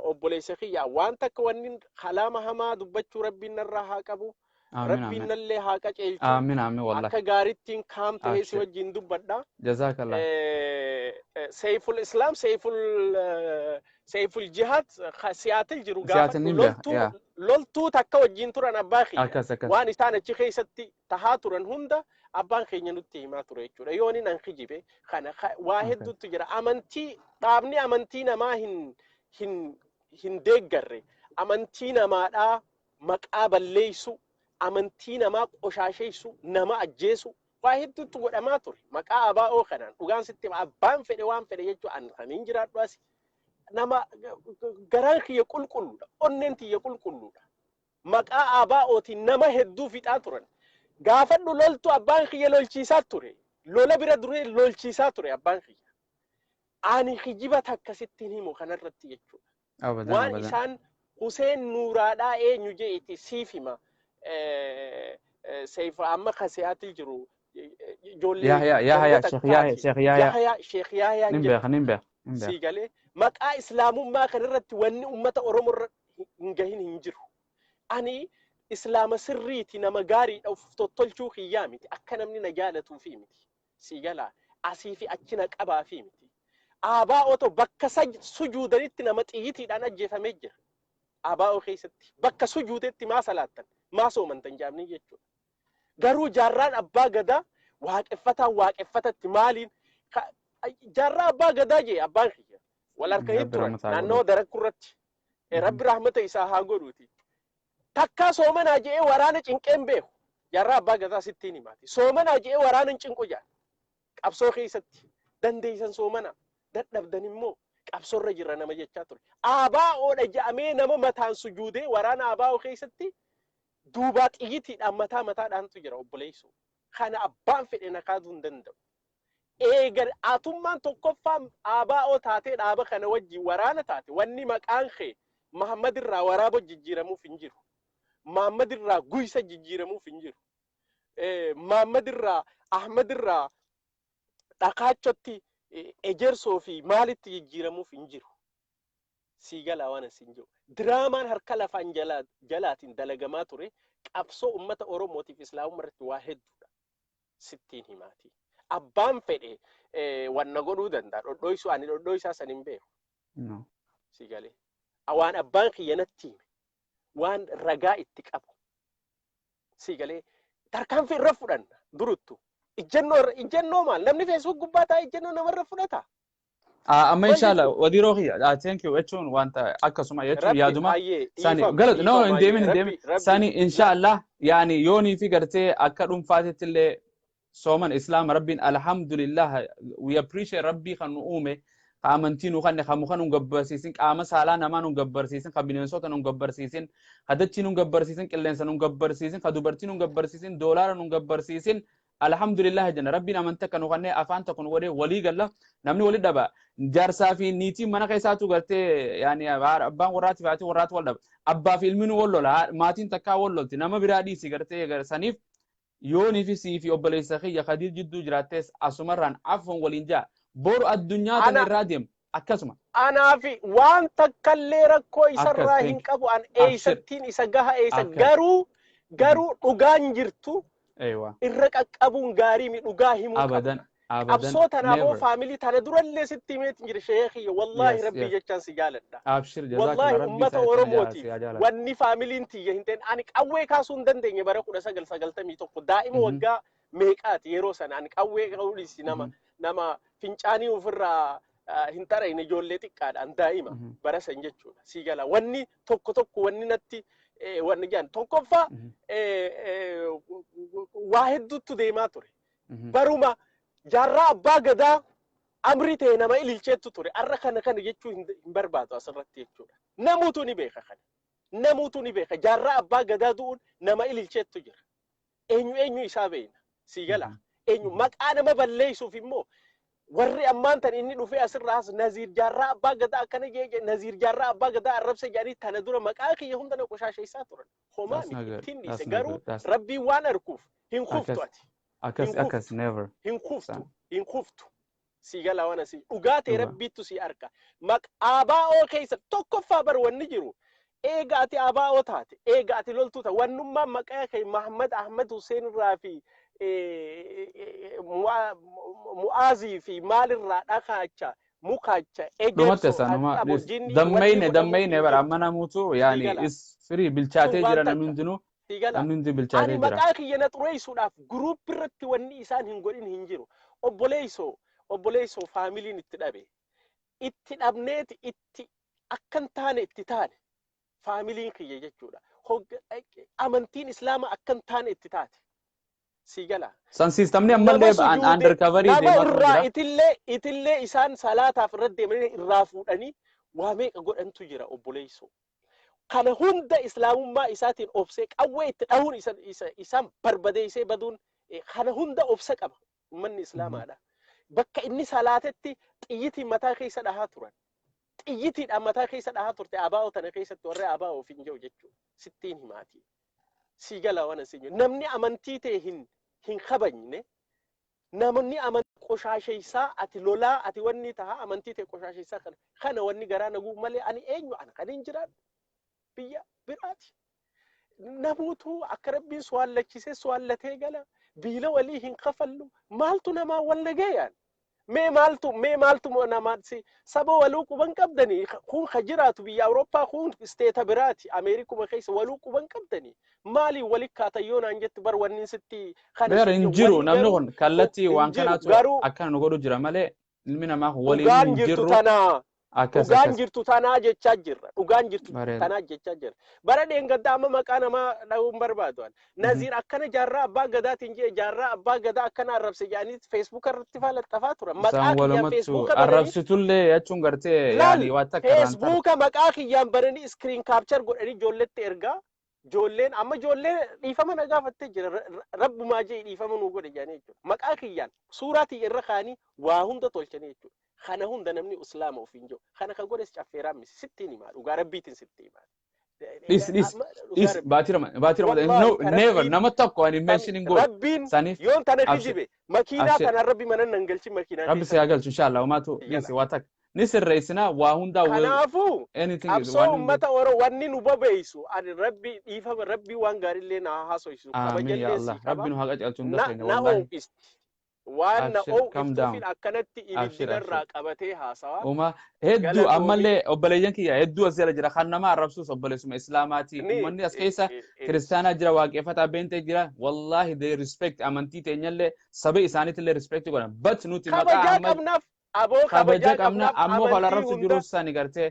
Obboleessa kiyya, waan takka wanni kalaama hamaa dubbachuu Rabbiin narraa haa qabu. Rabbiin nallee haa qaceelchu. Aamin, aamin, wallahi. Akka gaarittiin kaam ta'ee si wajjin dubbadha. Jazakallah. Seiful Islam, Seiful Jihad Siyaatil jiru gaafadhu, loltuu loltuu takka wajjin turan abbaa kiyya. Akkas akkas. Waan isaan achi keessatti tahaa turan hunda abbaan keenya nutti himaa ture jechuudha. Yoo inni nan kijibe kana waa hedduutu jira. Amantii dhaabni amantii namaa hin deeggarre, amantii namaadhaa maqaa balleessu, amantii namaa qoshaasheessu, nama ajjeesu, waa hedduutu godhamaa ture. Maqaa ABO kanaan dhugaan sitti abbaan fedhe waan fedhe jechuu an kamiin jiraadhu asi. Nama garaan kiyya qulqulluudha. Onneen tiyya qulqulluudha. Maqaa ABOtiin nama hedduu fixaa turan. Gaafadhu loltu abbaan kiyya lolchiisaa ture. Lola bira duree lolchiisaa ture abbaan kiyya. Ani kijiba takka sitti himu kanarratti jechuudha. Waan isaan Huseen Nuuraadhaa eenyu je'iti siif hima. Seefa amma ka Siyaatil jiru. Ijoollee Yahya, Yahya, ganda Sheikh Yahya, takkaati. Sheikh Yahya. Yahya, Sheikh Yahya Nin jedhu. beeka, nin beeka, nin beeka. Sii galee, maqaa islaamummaa kanarratti wanni ummata Oromoo irra hin gahin hin jiru. Ani islaama sirriiti, nama gaariidha of tottolchuu kiyyaa miti, akka namni na jaalatuufi miti. Sii galaa, asii fi achi na qabaafi miti. Aabaa otoo bakka sujuudanitti nama xiyyitiidhaan ajjeefamee jira. Abaa'oo keessatti bakka sujuudetti maa salaattan, maa soomantan jaamni jechuudha. Garuu jaarraan abbaa gadaa waaqeffataan waaqeffatatti maaliin jaarraa abbaa gadaa jee abbaan kiyya wal harkanii Rabbi turan rahmata haa naannoo godhuuf. Darakku irratti. Rabbi rahmata isaa haa godhuuti. Takkaa soomanaa je'ee waraana cinqeen beeku. Jaarraa abbaa gadaa sittiin himaati. Soomanaa je'ee waraana hin cinqu jaa. Qabsoo keessatti dandeessan soomanaa, dadhabdan immoo qabsoorra jirra nama jechaa ture. Abaa'oodha je'amee nama mataan sujuudee waraana abaa'oo keessatti duubaa xiyyitiidhaan mataa mataadhaantu jira, obboleessoo. Kana abbaan fedhe na kaaduu hin danda'u. Eega atummaan tokkoffaan abaa'oo taatee dhaaba kana wajjin waraana taate, wanni maqaan kee Mahammad irraa waraaba jijjiiramuuf hin jiru. Mahammad irraa Guysa jijjiiramuuf hin jiru. Mahammad irraa, Ahmad irraa dhakaachotti, ejersoo fi maalitti jijjiiramuuf hin jiru. Sii galaa waan asin jiru. Diraamaan harka lafaan jalaatiin dalagamaa ture qabsoo uummata Oromootiif Islaamummaa irratti waa hedduudha. Sittiin himaati. Abbaan fedhe wanna godhuu danda'a. Dhodhoisuu ani dhodhoisaa san hin beeku. No. Sii galee. Waan abbaan kiyya natti hime. Waan ragaa itti qabu. Sii galee, tarkaanfii irra fudhanna duruttu. Ijjennoo ijjennoo maal, namni Facebook gubbaa taa'ee ijjennoo namarra fudhata. Amma Maal inshallah jechuun? Wadiiroo kiyya, thank you jechuun wanta akkasuma jechuun Rabbi yaaduma baay'ee sani dhiifama galata no dhiifama hin baay'ee deemin, hin deemin. Rabbi Sani inshallah yaani yoonii fi gartee akka dhuunfaatitti illee sooman islaama Rabbiin alhamdulillah, we appreciate Rabbii kan nu uume, ka amantii nu kanne, ka muka nu gabbarsiisin, qaama saalaa namaa nu gabbarsiisin, ka bineensota nu gabbarsiisin, ka dachii nu gabbarsiisin, qilleensa nu gabbarsiisin, ka dubartii nu gabbarsiisin, doolaara nu gabbarsiisin, alhamdulillah jenna. Rabbiin amantii akka nu kannee afaan tokko nu godhee walii galla. Namni wali dhaba, jaarsaa fi niitiin mana keessaatu gartee yaani abbaan warraati fi haati warraatu wal dhaba, abbaa fi ilmi nu wal lola, maatiin takkaa wal lolti, nama biraa dhiisi gartee. Saniif yoonii fi sii fi obboleessa kiyya Khadiir jidduu jiraattees asumarraan afwan waliin jaa, boru addunyaa tana Ana irraa deemu akkasuma. Anaafi waan takkallee rakkoo isarraa Akkas hin qabu an. Abshir. Eeysattiin isa gaha eeysa Akkas. garuu dhugaan jirtu Eewa. irra qaqqabuun gaarii mi dhugaa himuu Abadan. qabna. Abadan. Qabsoo tanaafoo Never. Faamilii tana durallee sitti himeetiin jira, sheekiyya, wallaahi Yes, Rabbii yes. jechaan si jaaladha. Abshir, jazakallah. Wallaahi Rabbii ummata isaa itti Oromootiif si jaalatu. Wanni faamiliin tiyya hin ta'in, ani qawwee kaasuu hin dandeenye bara 1991, daa'ima waggaa meeqaati yeroo sana. Ani qawwee ka'uudhisi nama nama fincaanii ofirraa hin tarayne, ijoollee xiqqaadhaan, daa'ima bara san jechuudha. Sii gala, wanni tokko tokko wanni natti wanni jedhan tokkoffaa waa hedduutu deemaa ture. Baruma jaarraa abbaa gadaa amri ta'e nama ililcheettu ture. Arra kana kana jechuu hin barbaadu asirratti jechuudha. Namuutu ni beeka kana. Namuutu ni beeka. Jaarraa abbaa gadaa du'uun nama ililcheettu jira. Eenyu eenyu isaa beekna. Sii gala. Eenyu maqaa nama balleessuuf immoo warri ammaan tan inni dhufee asirraas Naziir jaarraa abbaa gadaa akkana jee, Naziir jaarraa abbaa gadaa arrabsa jedhanii tana dura maqaa kiyya hunda na qoshaasheessaa turan. Homaa miti, ittiin dhiise, garuu Rabbiin waan arkuuf hin kuftu ati. Akkas akkas, never. Hin kuftu, hin kuftu. Sii galaa waan asii dhugaa ta'e Rabbiittu sii arka. Abaa'oo keessa tokkoffaa bar wanni jiru, eega ati abaa'oo taate, eega ati loltuu taate, wannummaan maqaa kee Mahammad Ahmad Hussein irraa fi Mu'aazii fi maalirraa dhakaacha mukaacha Dhumatti sanuma dammayne dammayne bara amma namuutu yaani is firii bilchaatee jira, namni hundinuu, namni hundi bilchaatee Ani jira. Maqaa kiyya na xureessuudhaaf group irratti wanni isaan hin godhin hin jiru. Obboleessoo, obboleessoo, faamiliin itti dhabe. Itti dhabneeti itti akkan taane itti taane faamiliin kiyya jechuudha. Amantiin Islaamaa akkan taane itti taate. Sii gala. San siistamni ammallee undercoverii nama deemaa irraa jira. Itillee isaan salaataaf irra deemanii irraa fuudhanii waa meeqa godhantu jira, obboleessoo. Kana hunda islaamummaa isaatiin obsee qawwee itti dhahuun isaan barbadeessee baduun, kana hunda obsa qaba ummanni islaamaadha. Bakka inni salaatetti xiyyitiin mataa keessa dhahaa turan. Xiyyitiidhaan mataa keessa dhahaa turte abaa'oo tana keessatti warri abaa'oo ofiin jiru jechuudha. Sittiin himaati. Sii gala waan asin jiru. Namni amantii ta'e hin kabajne Namni amantii qoshaasheessaa, ati lolaa, ati wanni taha amantii ta'e qoshaasheessaa, kana wanni garaa naguu malee ani eenyu ana kan hin jiraadhu biyya biraati. Namuutu akka Rabbiin suwallachisee suwallatee gala, biila walii hin kafallu, maaltu namaa wal nagayaan? Mee maaltu namaa si saba waluu quban qabdanii? Kun ka jiraatu biyya Awurooppaa, kun isteeta biraati, Ameerikuma keessa waluu quban qabdanii, maaliin walit kaatan yoo naan jette, bar wanni sitti kana Beera hin jiru, namni kun kallattii waan kanaatu akkana nu godhu jira malee ilmi namaa kun waliin dhugaan hin jirtu jirru. Tanaa Akkas dhugaan akkas. jirtu tanaa jechaa jirra, dhugaan jirtu Bareeda. tanaa jechaa jirra. Bara dheengaddaa, amma maqaa namaa dha'uun barbaadu ani. Naziir akkana jaarraa abbaa gadaatiin jee, jaarraa abbaa gadaa akkana arrabse jedhanii Feesbuuka irratti faa laxxafaa tura maqaa Isaan kiyyaan walumattu Feesbuuka bananii. Arrabsitullee jechuun gartee Laal, yaani waan takka irraan tara. Feesbuuka maqaa kiyyaan bananii screen capture godhanii ijoolletti ergaa. Ijoolleen amma ijoollee dhiifama na gaafattee jira, rabbumaa jee dhiifama nuu godhe jedhanii jechuudha. Maqaa kiyyaan suuraa tiyya irra kaanii waa hunda tolchanii jechuudha. Kana hunda namni islaama ofiin jiru. Kana kan godhes caffeeraan misi, sittiin himaa, dhugaa Rabbiitiin sitti himaa. Dhis dhis dhis, baatii Ramadan, no, never, nama tokko ani mention hin godhu. Rabbiin Saniif yoon tana abshir. kijibe makiinaa Abshir. tana Rabbi mana nan galchi makiinaa Rabbi si haa galchu inshallah, homaatu dhiisi, waa takka ni sirreessinaa waa hundaa Kanaafuu anything is qabsoo waan ummata Oromoo wanni nu bobeessu, ani Rabbi dhiifama, Rabbi waan gaariillee na haasoysu, Aamin ya kabajallee Allah. sii qaba. Rabbi nu haa qajeelchu hunda Na keenya na wallahi. ho'isti waan na Abshir, calm down. ho'iftuufin akkanatti Abshir, ibiddinarraa qabatee haasawaa. Uma hedduu Galatoomi. Ammallee obboleeyyan kiyya hedduu as jala jira, kan nama arrabsuus obboleessuma islaamaati. Uummanni as keessa kiristaanaa jira, waaqeffataa beentee jira. Wallahi they respect amantii teenyallee, saba isaaniitillee respect godhan. But nuti maqaa Kabajaa amma qabnaaf aboo, kabaja kabajaa qabna qabnaaf ammoo kan amantii arrabsu hunda. jirus sani gartee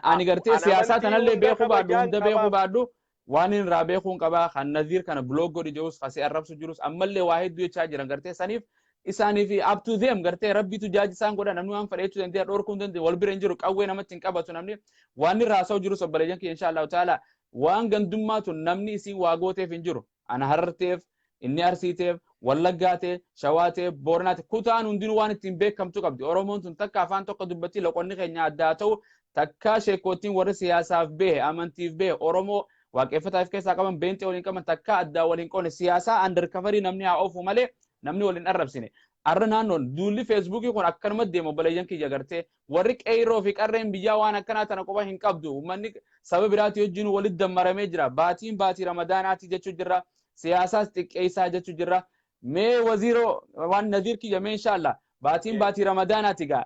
ani gartee An siyaasaa amantii tanallee hunda beekuu baadhu kabajaan hunda beekuu qabaaf. baadhu, waan inni irraa beekuun qabaa, kan Naziir kana block godhi jirus, kasii arrabsu jirus, ammallee waa hedduu jechaa jiran gartee. Saniif isaanii fi up to them gartee, Rabbitu jaaji isaan godha. Namni waan fedhe jechuu dandeenya, dhorkuu hin dandeenye, wal bira hin jiru, qawwee namatti hin qabatu. Namni waan irraa haasa'u jirus, obboleeyyan kiyya, insha Allahu ta'ala waan gandummaatu namni isii waa gooteef hin jiru. Ana Hararteef, inni Arsiiteef, Wallaggaatee, Shawaatee, Booranaate, kutaan hundinuu waan ittiin beekamtu qabdi. Oromoon tun takka, afaan tokko dubbatti, loqonni keenya addaa ta'u takka, sheekootiin warri siyaasaaf behe, amantiif behe, Oromoo waaqeffataaf keessaa qaban, beentee waliin qaban, takka addaa waliin qoone. Siyaasaa undercoverii namni haa oofu malee namni waliin arrabsine. Arra naannoon duulli Feesbuukii kun akkanuma deema, obboleeyyan kiyya. Gartee warri qeyroo fi qarreen biyyaa waan akkanaa tana qofa hin qabdu. Uummanni saba biraati wajjin walitti dammaramee jira. Baatiin baatii Ramadaanaati jechuu jirra. Siyaasaas xiqqeessaa jechuu jirra. Mee waziiroo waan Naziir kiyya, mee inshallah baatiin baatii Ramadaanaati gaa.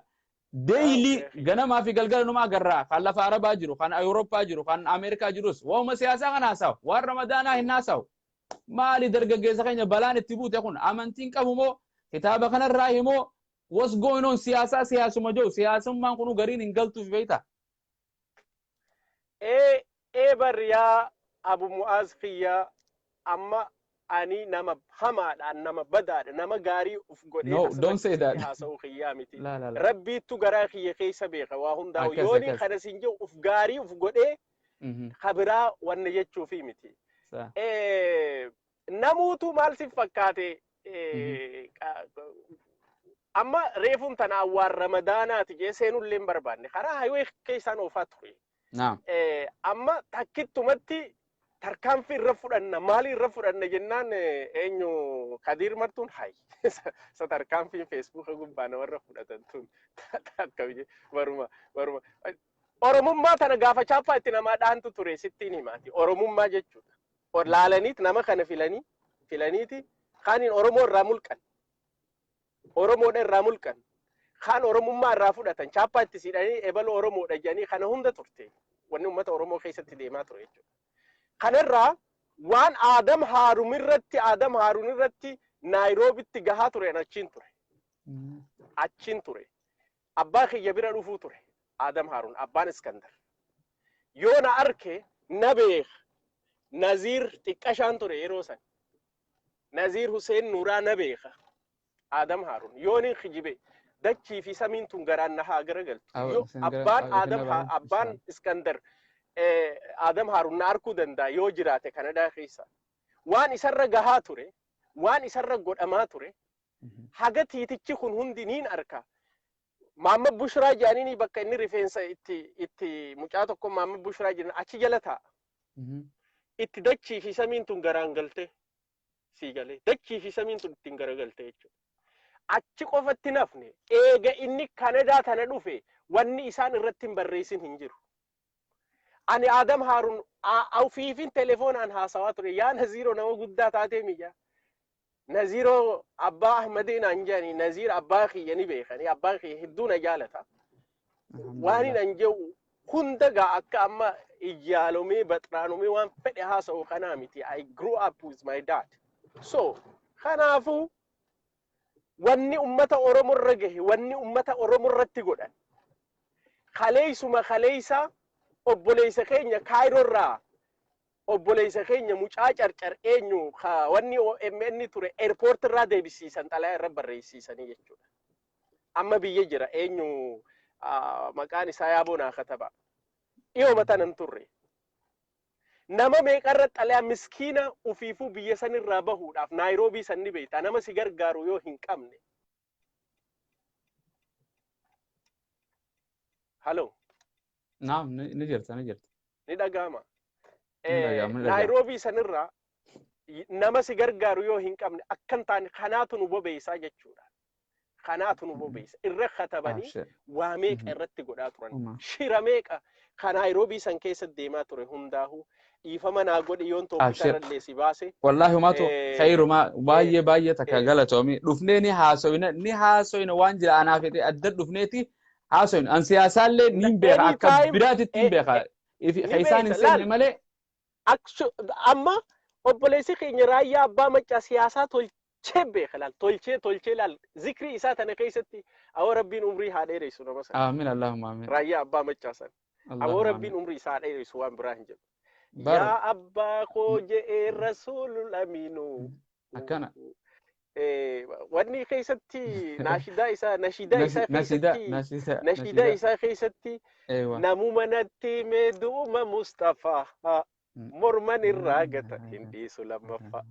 Daily ganamaa fi galgala numa agarraa, kan lafa Arabaa jiru, kan Awurooppaa jiru, kan Ameerikaa jirus waa'uma siyaasaa kana haasawu, waan Ramadaanaa hin haasawu. Maali dargaggeessa keenya balaan itti buute kun? Amantiin qabu moo, kitaaba kanarraa himoo, what's going on? Siyaasaa siyaasuma jiru, siyaasummaan kunu gariin hin galtuuf beekta. Ee barriyaa Abu Mu'aaz kiyya, amma ani nama hamaadha, nama badaadha, nama gaarii uf godhee No, don't say that. haasa'uu kiyyaa miti. La la la. Rabbiittu garaa kiyya keessa beeka waa hundaa'u. Akkas Yooni akkas. kana sin jiru uf gaarii uf godhee kabiraa wanna jechuufi miti. Namuutu maal si fakkaate, amma reefuun tana awwaan Ramadaanaati jee seenullee hin barbaanne, karaa highway keessaan oofaa ture. Naam. Amma takkittumatti tarkaanfii irra fudhanna, maalii irra fudhanna jennaan, eenyu Kadiir Martuun hayi isa tarkaanfiin Feesbuuka gubbaa namarra fudhatan tun akka baruma baruma Oromummaa tana gaafa chaappaa itti namaa dhaantu ture, sittiin himaati, Oromummaa jechuudha. Laalaniit nama kana filanii filaniiti kaaniin Oromoo irraa mulqan, Oromoodha irraa mulqan, kaan Oromummaa irraa fudhatan, chaappaa itti siidhanii ebala Oromoodha jedhanii, kana hunda turte wanni uummata Oromoo keessatti deemaa ture jechuudha. Kanarraa waan Aadam Haarum irratti, Aadam Haaruun irratti Naayiroobitti gahaa ture, achiin ture. Achiin ture. Abbaa kiyya bira dhufuu ture. Aadam Haaruun abbaan Iskandar. Yoo na arke na beeka. Naziir xiqqashaan ture yeroo san. Naziir Hussein Nuuraa na beeka. Aadam Haaruun. Yoon kijibe dachii fi samiin tun garaan na haa garagaltu. Abbaan Aadam, abbaan Iskandar Aadam Haaruun na arkuu danda'a yoo jiraate Kanadaa keessa. Waan isarra gahaa ture, waan isarra godhamaa ture, haga tiitichi kun hundi niin arka. Maamma Bushraa jedhanii bakka inni rifeensa itti mucaa tokko Maamma Bushraa jedhan achi jala taa'a. Itti dachii fi samiin tun garaan galte sii galee, dachii fi samiin tun ittiin garagalte jechuudha. Achi qofatti nafne, eega inni Kanadaa tana dhufe wanni isaan irratti hin barreessin hin jiru. Ani Adam Haarun ofiifin telefoonaan haasawaa ture. Yaa Naziiroo, nama guddaa taatee miyya. Naziiroo abbaa Ahmadee naan jedhani. Naziir abbaa kiyya ni beekani. Abbaan kiyya hedduu na jaalata. Waan hin an jedhu hunda gaa akka amma iyyaalomee baxraanumee waan fedhe haasa'u kanaa miti. I grew up with my dad. So kanaafuu wanni ummata Oromoo irra gahe, wanni ummata Oromoo irratti godhan, kaleessuma kaleessa obboleessa keenya Kaayiroo irraa, obboleessa keenya mucaa Carcar eenyu wanni OMN ture, airport irraa deebisiisan, xalayaa irra barreessiisanii jechuudha. Amma biyya jira, eenyu maqaan isaa, yaaboo naa kataba. Dhiyooma tanan turre. Nama meeqarra xalayaa, miskiina ufiifuu biyya sanirraa bahuudhaaf Naayiroobii san ni beekta, nama si gargaaru yoo hin qabne. Haloo. Naam, ni jirta, ni jirta. Ni dhaga'ama. Ni dhaga'ama, ni dhaga'ama. Naayiroobii sanirraa nama si gargaaru yoo hin qabne akkan taane, kanaatu nu bobeessaa jechuudha. Kanaatu nu bobeessa. Irra katabanii Abshir. waa meeqa irratti godhaa turan. Uma. Shira meeqa kan Naayiroobii san keessa deemaa ture. Hundaahu dhiifama naa godhi yoon Abshir. tooppikarallee si baase. Wallaahi humaatu khayrumaa baay'ee baay'ee takka galatoomi. Dhufnee ni haasoyna, ni haasoyna, waan jira anaa fedhe adda dhufneeti haasoyna. An siyaasaallee nin beeka, akka Anytime, biraatitti hin beeka. Ni Isaan hin beekta, seenne laal. malee. Amma obboleessi keenya Raayyaa Abbaa Maccaa siyaasaa tolchee beeka, laal, tolchee tolchee, laal, zikrii isaa tana keessatti awoo Rabbiin umrii haa dheeressu nama sana. Amiin, Allahumma amiin. Raayyaa Abbaa Maccaa sana. Awoo Allahumma Rabbiin amiin. umrii isaa haa dheeressu, waan biraa hin jedhu. Bar Yaa abbaa koo je'ee rasuulul amiinuu. Akkana. Wanni keessatti naashidaa isaa, nashidaa isaa Nashidaa keessatti, nashidaa nashidaa nashidaa. isaa keessatti Eewa. namuma natti mee du'uma Mustafaa morman irraa gata hin dhiisu lammaffaa.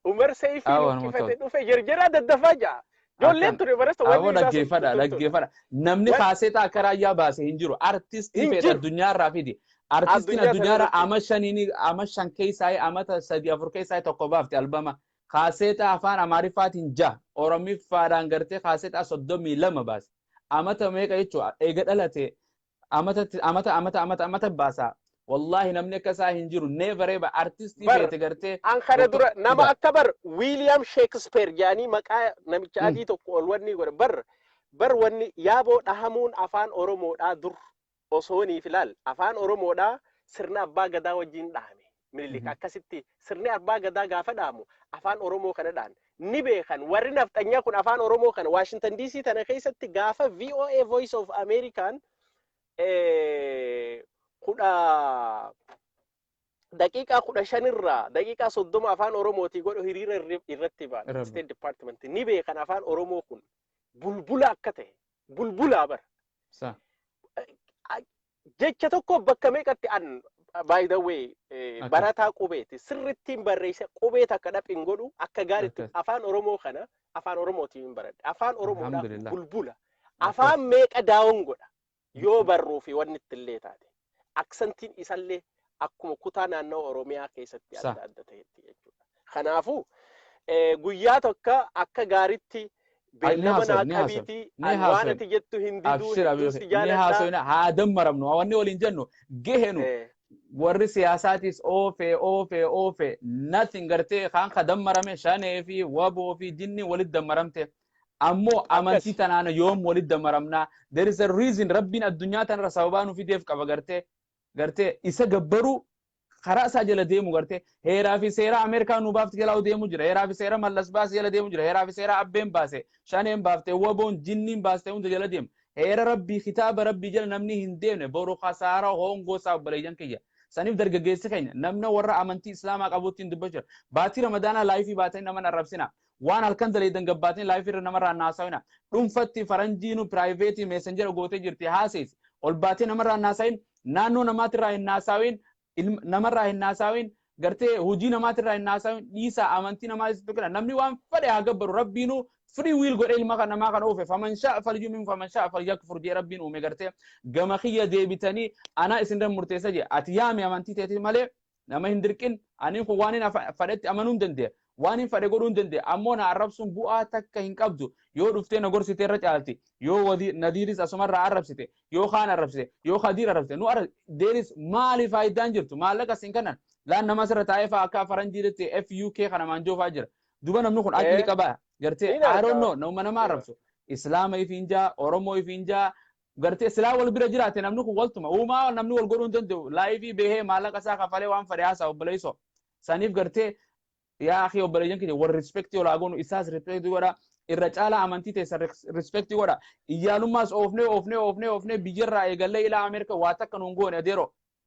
Umar Seeyfii Awwa nama luqqifate tolta. dhufe jerjeraa daddafaa ja'a. Ijoolleen Akkana. ture barasta Awwa wanni isaa sun dhaggeeffadha, tuttuudha. dhaggeeffadha. Namni kaaseetaa akka Raayyaa baase hin jiru. Artistii Hin fedha jiru. addunyaarraa fidi. Artistiin Addunyaa sana addunyaarraa irratti. ama shaniini ama shan keessaa amata sadii afur keessaa tokko baafte albama. Kaaseetaa afaan Amaariffaatiin jaha, Oromiffaadhaan gartee kaaseetaa 32 baase. Amata meeqa jechuudha eega dhalate amata amata amata amata amata baasa. Wallaahi namni akka isaa hin jiru. Never ever artistii Bar feete gartee. An kana dura nama Dhugaa. akka bar William Shakespeare jedhanii maqaa namicha adii tokko ol wanni godhe, bar wanni yaaboo dhahamuun afaan Oromoodhaa dur osooniif ilaal, afaan Oromoodhaa sirna abbaa gadaa wajjin dhahame. Minilik akkasitti sirni abbaa gadaa gaafa dhahamu afaan Oromoo kana dhahan ni beekan warri nafxanyaa kun. Afaan Oromoo kana Washington DC tana keessatti gaafa VOA, Voice of American, 10 daqiiqaa 15 irraa daqiiqaa 30 afaan Oromootii godhu hiriira irratti ba'an. Irra State Department ni beekan afaan Oromoo kun bulbula akka ta'e, bulbulaa bara. Sa. Jecha tokko bakka meeqatti an, by the way, barataa qubeeti, sirrittiin barreessa, qubee takka dhaphin godhu akka gaariitti. Afaan Oromoo kana afaan Oromootiin hin baradhe. Afaan Oromoodhaa Alhamdulillah. bulbula afaan meeqa daawon godha yoo barruu fi wanni itti illee taate aksantiin isallee akkuma kutaa naannoo Oromiyaa keessatti adda adda ta'etti jechuudha. Kanaafuu guyyaa tokko akka gaariitti Ay, ni beellama haasofna, naa ni haasofna. qabiitii Ni ani waan haasofna. ati jettu hin diduu, Abshir, hedduu si abshir. Ni jaaladha. haasofna, haa dammaramnu. Wanni waliin jennu gahenu warri siyaasaatis oofee oofee oofee nothing gartee kaan ka dammarame shanee fi waboo fi jinni walit dammaramte. Ammoo amantii tanaan yoom walit dammaramnaa? There is a reason Rabbiin addunyaa tanarra sababaa nu fideef qaba, gartee isa gabbaruu, karaa isaa jala deemu, gartee heeraa fi seera Ameerikaa nu baafti jalaa deemu jira, heeraa fi seera Mallas baase jala deemu jira, heeraa fi seera Abbeen baase, shaneen baafte, waboon jinniin baaste hunda jala deemu. Heera Rabbii, kitaaba Rabbii jala namni hin deemne boru kasaara hongoo isaa. Obboleeyyan kiyya, saniif dargaggeessi keenya namna warra amantii Islaamaa qabutti hin dubbachuu. Baatii Ramadaanaa live baatanii nama arrabsina, waan halkan daleedan gabbaatanii live irra namarraa naasawina. Dhuunfatti faranjiinu private messenger gootee jirti, haasees ol baatee namarraa naasawin, naannoo namaatirraa hin naasawin, namarraa hin naasawin, gartee hojii namaatirraa hin naasawin. Dhiisaa, amantii namaatis tuqina. Namni waan fedhe haa gabbaru. Rabbiinuu free will godhee ilma kan namaa kana uufe. فمن شاء فليؤمن فمن شاء فليكفر jee Rabbiin uume. Gartee gama kiyya deebitanii anaa isin murteessa jee. Ati yaami amantii teeti malee nama hin dirqin. Ani kun waan hin fedhetti amanuu hin dandeenya. Waan hin fedhe godhuu hin danda'e. Ammoo na arrabsuun bu'aa takka hin qabdu. Yoo dhuftee na gorsite irra caalti. Yoo Nadiiris asumarraa arrabsite, yoo kaan arrabsite, yoo Khadiir arrabsite, nu arrabsite, maali faayidaan jirtu? Maallaqa siin kanan laan nama asirra taa'ee fa'aa akka faranjiitti FUK kana maanjoo fa'aa jira. Duba namni kun aqli qaba. Gartee, I don't know, nama nama arrabsu. Islaama ifiin jaa, Oromoo ifiin jaa, gartee silaa wal bira jiraate namni kun waltuma uumaa namni wal godhuu hin danda'u. Live bahee maallaqa isaa kafalee waan fedhe haasaa obboleessoo. Saniif gartee, yaa akhi, obboleeyyan keenya wal respect olaa goonu, isaas respect godha. Irra caalaa amantii teessa respect godha. Iyyaalummaas oofnee oofnee oofnee oofnee biyyarraa eegallee ilaa Ameerika waa takka nuun goone adeero.